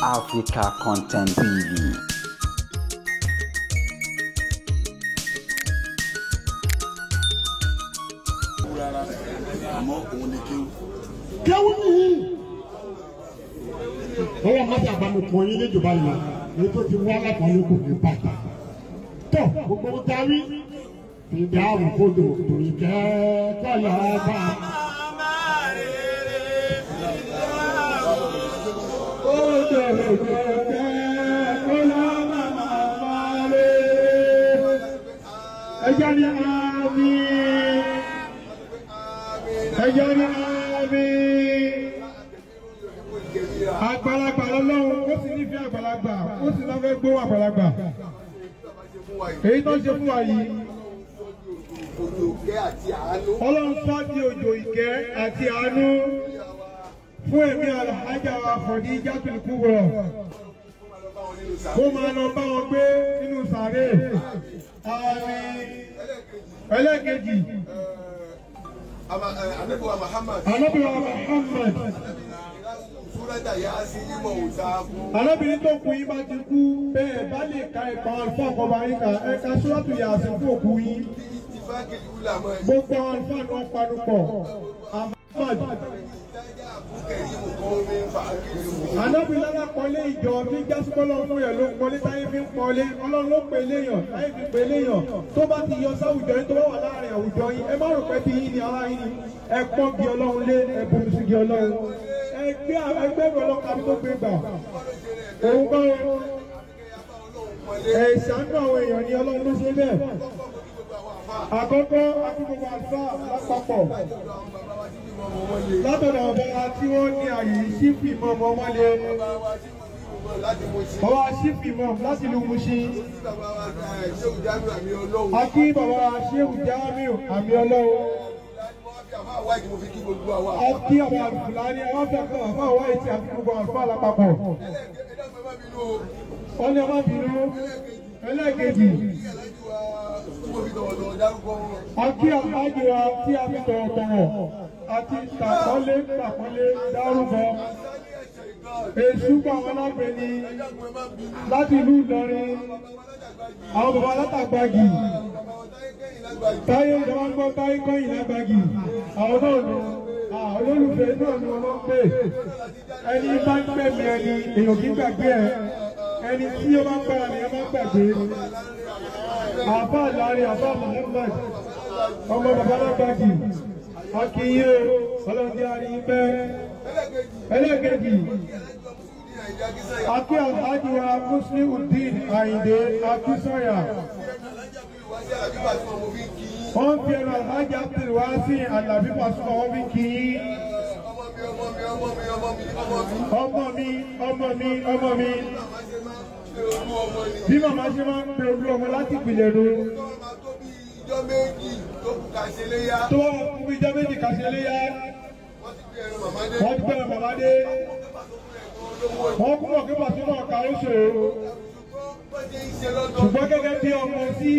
Africa Content TV. Àmọ́ òun ni kéwù. Kéwù nìyí. Ọlọ́run má ṣe àbámu kan yín níjọba yìí lọ, èyí tó ti wá lápá-lé kò ní bàtà. Tó gbogbo ń darí, ìdá àrùn kodò torí kẹ́kọ̀ọ́ lọ́ọ́ bá. Ẹjọ́ ni àmín. Ẹjọ́ ni àmín. Àgbàlagbà lọ́lọ́run, ó sì nífẹ̀ẹ́ àgbàlagbà, ó sì lọ́fẹ́ gbóhùn àgbàlagbà. Èyí tó ń ṣe fún wa yìí. Ọlọ́run sọ di òjò ìkẹ́ àti àánú fún èmi Alhaja wa Khadijatul Kubra. Kó máa lọ bá wọn gbé nínú sàárè. Àmín. Ẹlẹ́kejì. Ànábì wa Muhammad. Ànábì wa Muhammad. Arábìnrin tó kú yín bá ti kú bẹ́ẹ̀ bá lè ka ẹ̀kọ́ àlùfáà kan bá yín kà ẹ̀ka Suratu Yasin fún òkú yín. Gbogbo àlùfáà ni wọ́n panupọ̀. Ahmad. Ànábì lára pọ́lé ìjọ ní jásíkọ́lọ́ fún yẹn ló ń pọ́lé táyé fi ń pọ́lé Ọlọ́run ló pè léèyàn táyé fi pè léèyàn tó bá ti yọ sáwùjọ yín tó bá wà láàrin àwùjọ yín ẹ má rò pé bí yín ni ara yín ni ẹ pọ́n bí Ọlọ́run lé ẹ bomi sí bí Ọlọ́run ẹgbẹ́ ẹgbẹ́ ọlọ́ka tó gbé gbà òun kọ́ ẹ̀ṣánú àwọn èèyàn ni Ọlọ́run ló ṣe bẹ́ẹ̀. Àkọ́kọ́ akíkòkò àlùfáà lápapọ̀ látọ̀dọ̀ ọba tí wọ́n ní àyè sífì mọ́ ọmọ wọn lé bàbá sífì mọ́ láti ìlú Mushin. Akí bàbá Shehu Jamiu àmì Ọlọ́run. Akí àwọn àlùfáà àwọn afẹ́kọ̀ọ́ àfáà wáyé tí a fi gbogbo àlùfáà lápapọ̀. Wọ́n ní ọmọ bínú. Ẹlẹ́ẹ̀kejì. Akí àlùfáà wa tí a fi tọ̀wọ̀tọ̀wọ̀ àti tàpọ́nlé tàpọ́nlé dárúkọ. Èṣù gbọ́ àwọn alágbèéní láti ìlú Ìlọrin. Àwọn bàbá alátàgbàgì. Táyé ìjọba ń gbọ́ táyé kọ́yìn lágbàgì. Àwọn náà nù olólùfẹ́ náà ni wọ́n ń pè. Ẹni bá ń gbẹ̀mí ẹni èèyàn kì í gbàgbé ẹ. Ẹni tí ó bá ń gbára ni ẹ máa ń gbàgbé. Àfáà Láre Àfáà Muhammad ọmọ bàbá lágbàgì. Akínyé ọlọ́dẹ àríyìn bẹ́ẹ̀. Ẹlẹ́ẹ̀kejì. Akí Alhaji wa Musliudeen Àyìndé Akínsọ́yà. Wọ́n fi ẹnu Alhaji Abdul Wasi Alabi Pasuma wọ́n fi kí yín. Ọmọ mi, ọmọ mi, ọmọ mi. Bí màmá ṣe máa ń pe olú ọmọ láti ìpìlẹ̀ nu. Tó wọ́n kú bí ijọ́ méjì ká ṣe léyá. Wọ́n ti gbẹ̀rẹ̀ màmá dé. Wọ́n kú mọ̀ kí Pasuma ọ̀ka ó ṣòro. Ṣùgbọ́n gẹ́gẹ́ bí ọmọ sí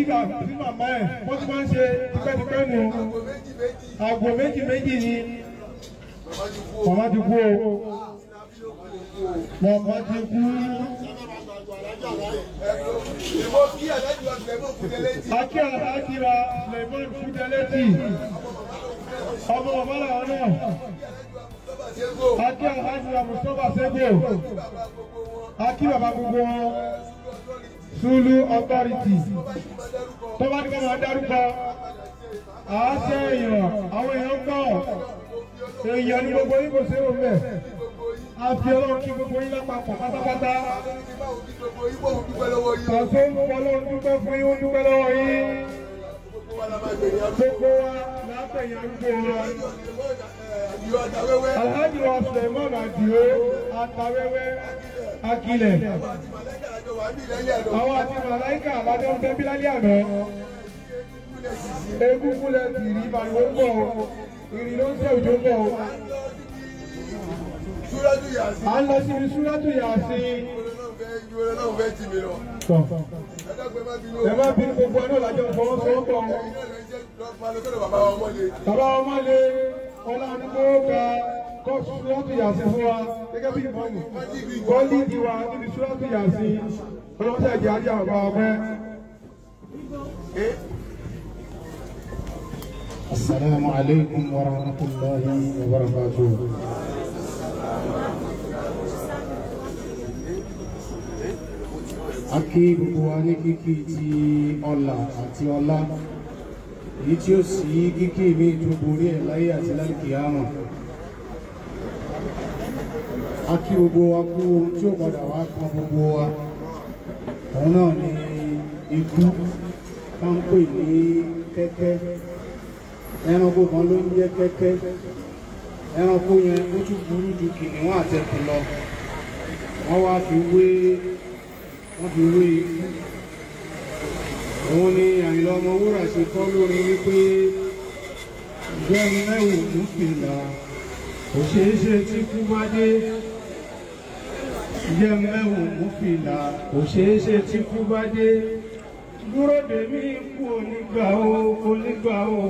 màmá ẹ̀ wọ́n ti máa ń ṣe tipẹ́tipẹ́ nù. Àgbò méjì méjì ni màmá ti kú o. Màmá ti kú. Akí Alhaji wa Suleiman Kúdẹ́lẹ́tì. Ọmọ bàbá làwọn náà. Akí Alhaji wa Mustapha Sego. Akí bàbá gbogbo wọn. Sulu Authority. Tó bá ní ká máa dárúkọ, àáṣẹ èèyàn, àwọn èèyàn pọ̀. Èèyàn ní gbogbo yín kò sí èrò mẹ́. A fi Ọlọ́run kí gbogbo yín lápapọ̀ pátápátá. Pàṣẹ ń fọ Ọlọ́run dúpẹ́ fún yín, ó dúpẹ́ lọ́wọ́ yín. Gbogbo wa látẹ̀yìn arúgbó wa. Alhaji wa Suleiman Adio Atawẹ́wẹ́ Akilẹ̀. Àwọn àti Màláíkà àbájọ ń bẹ́ bílálí àná. Egúngún lẹ tìrí màrìwò ń bọ̀ o. Ìrì ló ń ṣe òjò ń bọ̀ o. À ń lọ síbi Súrátù Yásìn. Ẹ má bínú gbogbo ẹ náà lájọ fọwọ́sowọ́pọ̀. Bàbá ọmọ le, ọlá onígbó ga. Kọ́ Súrátù Yásìn fún wa gẹ́gẹ́ bí ìmọ̀ọ́mù. Kọ́ lídìí wa níbi Súrátù Yásìn. Ọlọ́mọṣẹ́ ìjẹ́ ajé àwọn ọba ọpẹ́. Assalamu alaikum wa rahmatullahi wa barakatuh. A kí gbogbo wa ní kíkí ti ọlà àti ọlá, èyí tí ó sì kíkí mi tó borí ẹ̀ láyé àti lálùkìyámà. A kí gbogbo wa kú ohun tí ó padà wá kan gbogbo wa, òun náà ni ikú tá ń pè ní kẹ́kẹ́. Ẹranko kan ló ń jẹ́ kẹ́kẹ́. Ẹranko yẹn ó tún burú ju kìnìún àtẹkùn lọ. Wọ́n wá fi wé ikú. Òun ni Àyìnlá Ọmọwúrà ṣe kọ́ lórí wípé gbẹ́nu mẹ́wù mú fìlà kò ṣeé ṣe tí kú bá dé. Jẹ́ mẹ́wù mú fìlà kò ṣeé ṣe tí kú bá dé. Dúró dè mí kú onígbà ó onígbà ó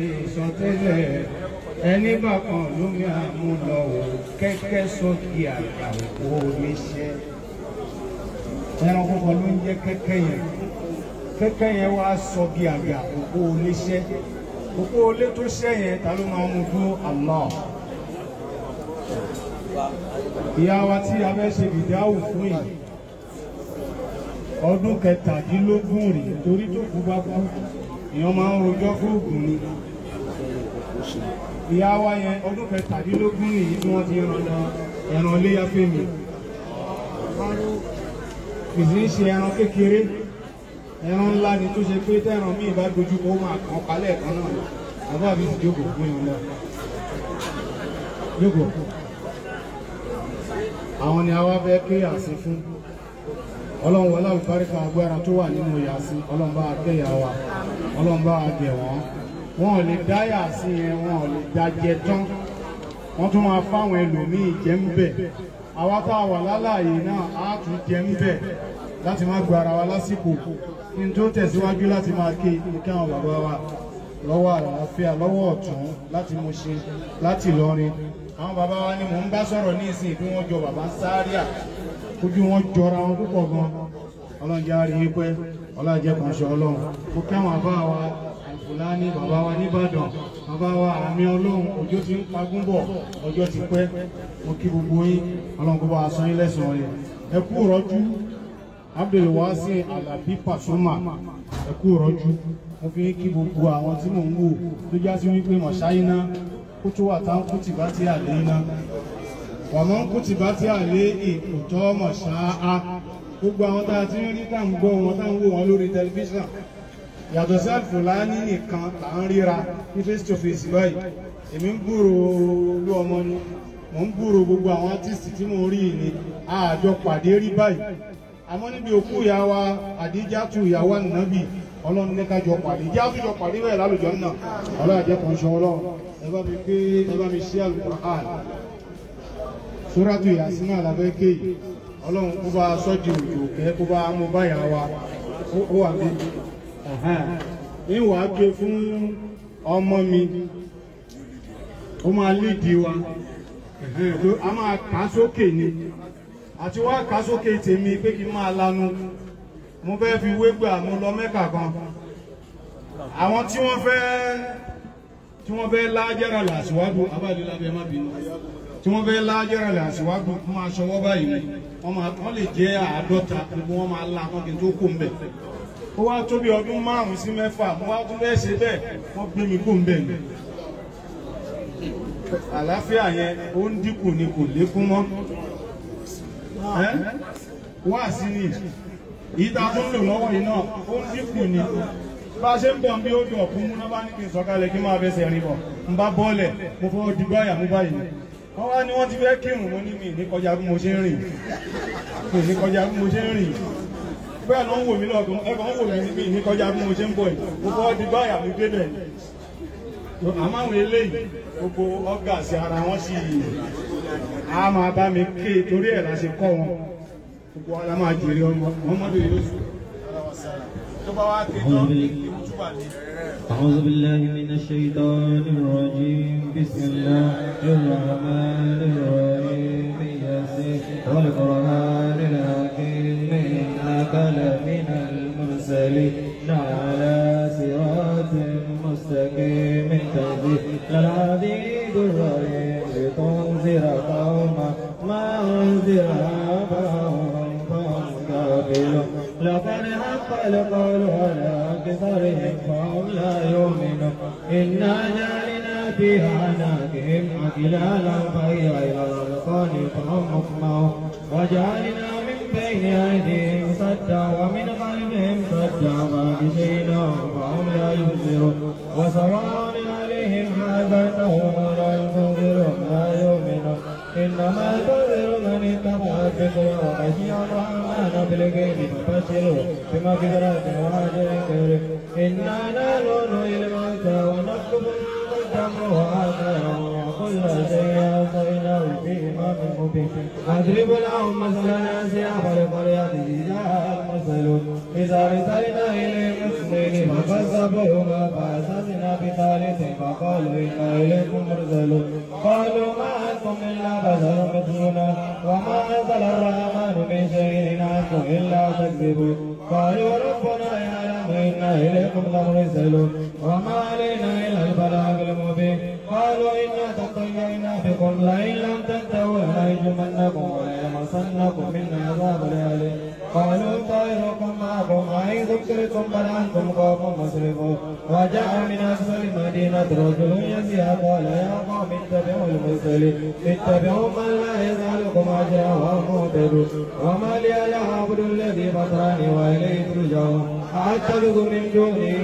èso tẹ́lẹ̀ ẹni bá kan lómi àmúlọ ò kẹ́kẹ́ sókè àgbà òkú oníṣẹ́. Ẹranko kan ló ń jẹ́ kẹ́kẹ́ yẹn. Kẹ́kẹ́ yẹn wá sọ bí àgbà òkú oníṣẹ́. Òkú olé tó ṣẹ́ yẹn ta ló máa mú dúró? Allah. Ìyá wa tí a fẹ́ ṣe fìdáwù fún yìí, ọdún 17 rí, torí tó kú bá kú èèyàn máa ń rojọ́ fún ògùn ni. Ìyá wa yẹn ọdún 17 nìyí tí wọ́n ti ràn ẹran léyà fèmí. Kì í ṣe ẹran kékeré, ẹran ńlá ni tó ṣe pé tẹ́ran míì bá dojú kọ ó máa kàn palẹ̀ kan náà ni. Bàbá mi ti jókòó fún ìyọ̀n náà. Jókòó. Àwọn ni a wá fẹ́ ké Yásìn fún. Ọlọ́run wọlé àlùbáríkà agbára tó wà nínú Yásìn, Ọlọ́run bá kẹ́yà wa, Ọlọ́run bá gẹ̀ wọ́n. Wọn ò lè dá Yásìn yẹn, wọn ò lè dá jẹ tán. Wọ́n tún máa fáwọn ẹlòmíì jẹ ń bẹ̀. Àwa tá a wà lálàyé náà á tún jẹ ń bẹ̀ láti má gba ara wa lásìkò. Kí n tó tẹ̀síwájú láti máa ké kí àwọn bàbá wa lọ́wọ́ àlàáfíà lọ́wọ́ ọ̀tún láti Mùṣín láti Ìlọrin. Àwọn bàbá wa ni mò ń bá sọ̀rọ̀ ní ìsìn bí wọ́n jọ bàbá Sáríà, ojú wọn jọra wọn púpọ̀ gan. Ọlọ́run jẹ́ àárín yín pẹ́, Ọlọ́run jẹ́ kan ṣe Ọlọ́run. Mo kí àwọn bàbá wa Fúlàní, bàbá wa nìbàdàn, bàbá wa àmì Ọlọ́run, ọjọ́ ti ń pagún bọ̀, ọjọ́ ti pẹ́. Mo kí gbogbo yín, Ọlọ́run kó bá wa san yín lẹ́san rẹ̀. Ẹ kú rọ́jú, Abdulwasi Alabi Pasuma, ẹ kú rọ́jú. Mo fi ń kí gbogbo àwọn tí mò ń wò tó já sí wípé mọ̀ṣáyíná kó tó wà táwọn kú tìbá tí àlé iná. Wàmọ́ kú tìbá tí àlé ìkòtọ́ mọ̀ṣáá. Gbogbo àwọn tá a ti ń rí tá ń gbọ́ wọn tá ń wò wọn lórí tẹlifíṣàn. Yàtọ̀ sí Àlùfùlání nìkan là ń ríra ní face to face báyìí. Èmi ń gbúrò olú ọmọ ni, mò ń gbúrò gbogbo àwọn artist tí mò ń rí ni, àjọ pàdé rí báyìí. Àmọ́ níbi òkú ìyá wa Àdíjátù ìyàwó Ànábì, Ọlọ́run ní ká jọ pàdé. Jẹ́ àtúnjọ pàdé bẹ́ẹ̀ lálùjọ náà. Ọlọ́run jẹ́ kan ṣọ Ọlọ́run. Ẹ bá mi gbé, ẹ bá mi ṣí Al-Qur'an. Súrátù Yásìn náà la fẹ́ ké yìí. Ọlọ́run kó bá sọ́jú òjò kẹ́, kó bá mú báyà wa. Ó wà bí. Ìwà ké fún ọmọ mi. Ó máa lídìí wa. A máa kà sókè ni. Àti wá kà sókè tèmi pé kí n máa lanu. Mo fẹ́ fi wé gbà mo lọ Mẹ́kà kan. Àwọn tí wọ́n fẹ́ lájẹ́ra làṣíwájú, abáàdé lábẹ́ má bínú. Tí wọ́n fẹ́ lájẹ́ra làṣíwájú, wọ́n máa ṣọwọ́ báyìí. Wọ́n lè jẹ́ 50, gbogbo wọn máa la kan kí n tó kó ń bẹ̀. Ó wá tó bí ọdún 5 sí 6, mo wá tún fẹ́ ṣe bẹ́ẹ̀, wọ́n gbé mi kó ń bẹ̀ ni. Àlàáfíà yẹn ó ń dínkù ni kò lékún mọ́. Wá sí ni ìta tó ń lò lọ́wọ́ yìí náà ó ń dínkù ni. Bá a ṣe ń bọ̀ bí ó dùn ọ̀kún múná bá ní kí n sọ̀kalẹ̀ kí n máa fẹsẹ̀ rìn bọ̀. N bá bọ́ọ̀lẹ̀, mo fọwọ́ di báyà mú báyìí. Wọ́n wá ní wọ́n ti fẹ́ kírun, mo ní mi ní kọjá bí mo ṣe ń rìn. Mi ní kọjá bí mo ṣe ń rìn. Bẹ́ẹ̀ ló ń wò mí lọ́gùn, ẹ̀kọ́ ń wò mí ní mi ní kọjá bí mo ṣe ń bọ̀ yìí. Mo fọwọ́ di báyà mi débẹ̀ ni. Àmọ́ àwọn eléyìí, gbogbo ọ́gà sí ara wọn sì á máa bá mi ké torí ẹ̀ la ṣe kọ́ wọn. Gbogbo wa la máa jèrè ọmọ Muhammadu Yusuf. Tó bá wá ké tán, ìwútúbà. أعوذ بالله من الشيطان الرجيم. بسم الله الرحمن الرحيم. ياسين والقرآن الحكيم إنك لمن المرسلين على صراط مستقيم تنزيل العزيز الرحيم لتنذر قوما ما أنذر آباؤهم فهم غافلون. لقد حق القول على أكثرهم فهم لا يؤمنون. إنا جعلنا في أعناقهم أغلالا فهي إلى الأذقان فهم مقمحون. وجعلنا من بين أيديهم سدا ومن خلفهم سدا فأغشيناهم فهم لا يبصرون. وسواء عليهم أأنذرتهم أم لم تنذرهم لا يؤمنون. إنما تنذر من اتبع الذكر وخشي الرحمن بالغيب فبشره بمغفرة وأجر كريم. إنا نحن نحيي الموتى ونكتب ما قدموا وآثارهم وكل شيء أحصيناه في إمام مبين. أضرب لهم مثلا أصحاب القرية إذ جاء المرسلون. إذا أرسلنا إليهم اثنين فكذبوهما فأسسنا بثالث فقالوا إنا إليكم مرسلون. قالوا ما أنتم إلا بشر مثلنا وما أنزل الرحمن من شيء إن أنتم إلا تكذبون. قالوا ربنا يعلم إنا إليكم لمرسلون وما علينا إلا البلاغ المبين. قالوا إنا تطيرنا بكم لئن لم تنتهوا لنرجمنكم وليمسنكم منا عذاب أليم. قالوا طائركم معكم أئن ذكرتم بل أنتم قوم مسرفون. وجاء من أقصى المدينة رجل يسعى قال يا قوم اتبعوا المرسلين اتبعوا من لا يسألكم أجرا وهم مهتدون. وما لي لا أعبد الذي فطرني وإليه ترجعون. أتخذ من دونه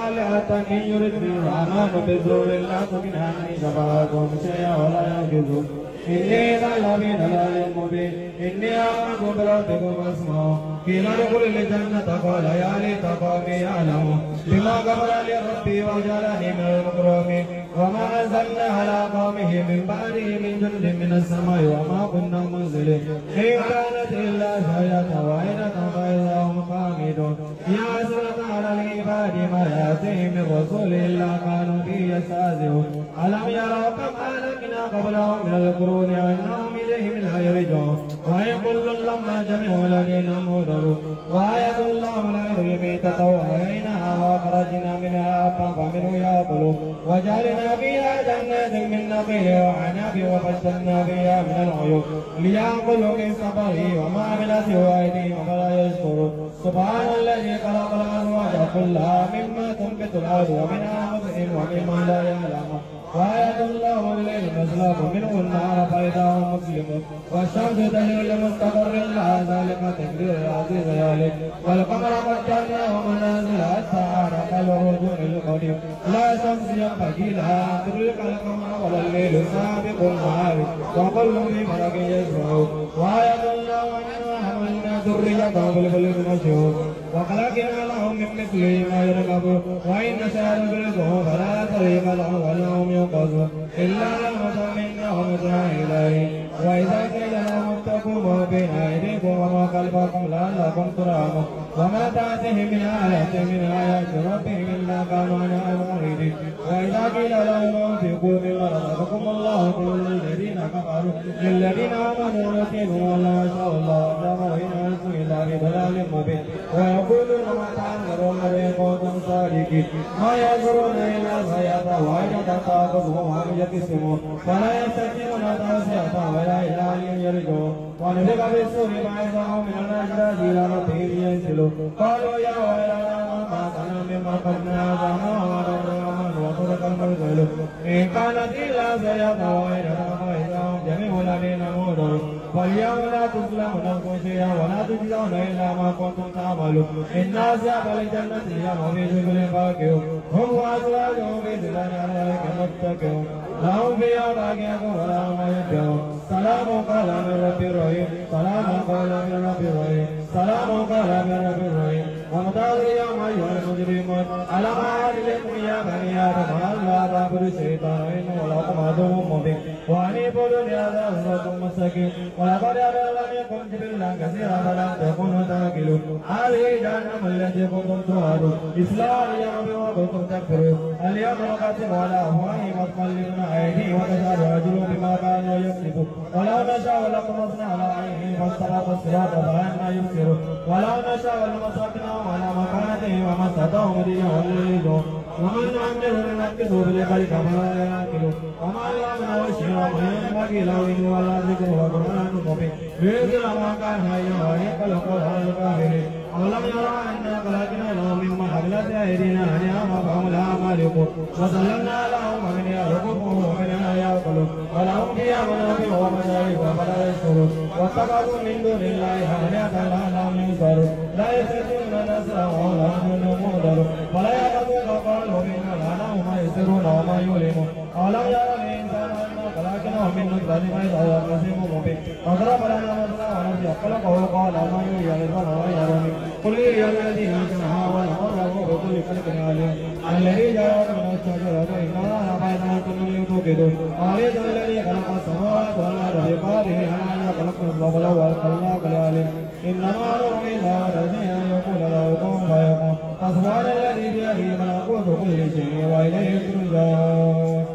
آلهة إن يردني الرحمن بضر لا تغن عني شفاعتهم شيئا ولا ينقذون. إني إذا لفي ضلال مبين. إني آمنت بربكم فاسمعون. قيل ادخل الجنة قال يا ليت قومي يعلمون بما غفر لي ربي وجعلني من المكرمين. وما أنزلنا على قومه من بعده من جند من السماء وما كنا منزلين. إن كانت إلا زهرة واحدة فإذا هم خامدون. يا حسرة على العباد ما يأتيهم من رسول إلا كانوا به يستهزئون. ألم يروا كم أهلكنا قبلهم من القرون أنهم إليهم لا يرجعون. وإن كل لما جميع لدينا محضرون. وآية الله الأرض الميتة وأحييناها وأخرجنا منها حبا فمنه يأكلون. وجعلنا فيها جنات من نخيل وأعناب وفجرنا فيها من العيون ليأكلوا من ثمره وما عملته أيديهم فلا يشكرون. سبحان الذي خلق الأزواج كلها مما تنبت الأرض ومن أنفسهم ومما لا يعلمون. وآية الله الليل نسلخ منه النهار فإذا هم مسلمون. والشمس تجري لمستقر لها ذلك تقدير العزيز العليم. والقمر قدرناه منازل حتى عاد كالعرجون القديم. لا شمس ينبغي لها أن تدرك القمر ولا الليل سابق النهار وكل في فلك يسبحون. وآية الله أنا حملنا ذريتهم في الفلك المشحون وخلقنا لهم من مثله ما يركبون. وإن نشأ نغرقهم فلا طريق لهم ولا هم ينقذون إلا رحمة منا ومتاع إليه. وإذا قيل لهم اتقوا ما بين أيديكم وما خلفكم لعلكم ترحمون. وما تأتيهم من آية من آيات ربهم إلا كانوا عنها معرضين. وإذا قيل لهم أنفقوا مما رزقكم الله قل للذين كفروا للذين آمنوا نصيبهم ولا شاء الله جمعوا إن أنتم إلا في ضلال مبين. ويقولون متى أنذرون إن كنتم صادقين. ما ينظرون إلا صيحة واحدة تأخذهم وهم يخصمون. فلا يستطيعون توصية ولا إلى أهلهم يرجعون. ونفخ في الصور فإذا هم من الأجداث إلى ربهم ينسلون. قالوا يا ويلنا ما بعثنا من مرقدنا هذا ما وعد الرحمن وصدق المرسلون. إن كانت إلا صيحة واحدة فإذا هم جميع لدينا محضرون. فاليوم لا تظلم نفس شيئا ولا تجزون إلا ما كنتم تعملون. إن أصحاب الجنة اليوم في شغل فاكهون. هم وأزواجهم في ظلال على الأرائك متكئون. لهم فيها فاكهة ولهم ما يدعون. سلام قولا من رب رحيم. سلام قولا من رب رحيم. سلام قولا من رب رحيم. وامتازوا اليوم أيها المجرمون. ألم أعهد إليكم يا بني آدم أن لا تعبدوا الشيطان إنه لكم عدو مبين وأن اعبدوني هذا صراط مستقيم. ولقد أضل منكم جبلا كثيرا فلم تكونوا تعقلون. هذه جهنم التي كنتم توعدون اصلوها اليوم بما كنتم تكفرون. اليوم نختم على أفواههم وتكلمنا أيديهم وتشهد أرجلهم بما كانوا يكسبون. ولو نشاء لطمسنا على أعينهم فاستبقوا الصراط فأنى يبصرون. ولو نشاء لمسخناهم على مكانتهم وما استطاعوا مضيا ولا يرجعون. ومن نعمره ننكسه في الخلق فلا يعقلون. وما علمناه الشعر وما ينبغي له إن هو إلا ذكر وقرآن مبين. لينذر من كان حيا ويحق القول على الكافرين. أولم يروا أنا خلقنا لهم مما عملت أيدينا أنعاما فهم لها مالكون. وسلمنا لهم ومنها ركوبهم ومنها يأكلون. ولهم فيها منافع ومشارب فلا يشكرون. واتخذوا من دون الله آلهة لعلهم ينصرون. لا يستطيعون نصرا ولا هم ينظرون. ولا يأخذون قالوا منا لعنهم ما يسرون وما يعلنون. أولم ير الإنسان أنا خلقناه من نطفة فإذا هو خصيم مبين. وضرب لنا مثلا ونسي خلقه قال من يحيي العظام وهي رميم. قل هي الذي أنشأها أول مرة وهو بكل خلق عليم. الذي جعل من الشجرة ماء فإذا أنتم توقدون. أليس الذي خلق السماوات والأرض بقادر على أن يخلق مثلهم وهو الخلاق العليم. إنما أمره إذا أراد شيئا أن يقول له كن فيكون. فسبحان الذي بيده ملكوت كل شيء وإليه ترجعون.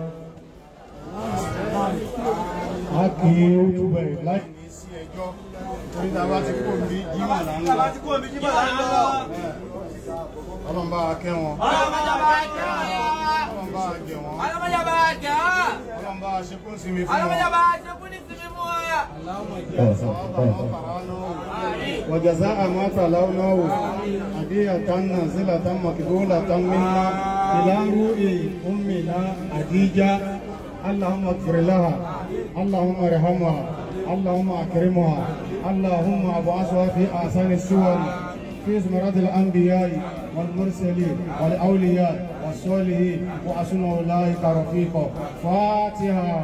A kì í túbẹ̀ láì ní sí ẹjọ́ torí tá a bá ti kó omi jímọ̀ là ń lọ. Ọlọ́run bá wa kẹ́ wọn. Ọlọ́run bá wa gẹ̀ wọ́n. Ọlọ́run bá wa ṣe kún sinmi fún wọn. وجزاء ما تلونه هدية نازلة مقبولة منا إلى روح أمنا خديجة. اللهم اغفر لها، اللهم ارحمها، اللهم اكرمها، اللهم ابعثها في احسن الصور في زمرة الانبياء والمرسلين والاولياء والصالحين وحسن اولئك رفيقا. فاتحة.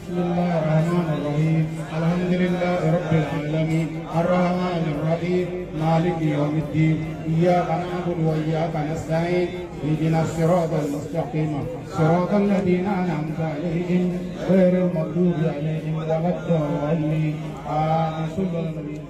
بسم الله الرحمن الرحيم. الحمد لله رب العالمين الرحمن الرحيم مالك يوم الدين إياك نعبد وإياك نستعين اهدنا الصراط المستقيم صراط الذين أنعمت عليهم غير المغضوب عليهم ولا الضالين. آمين.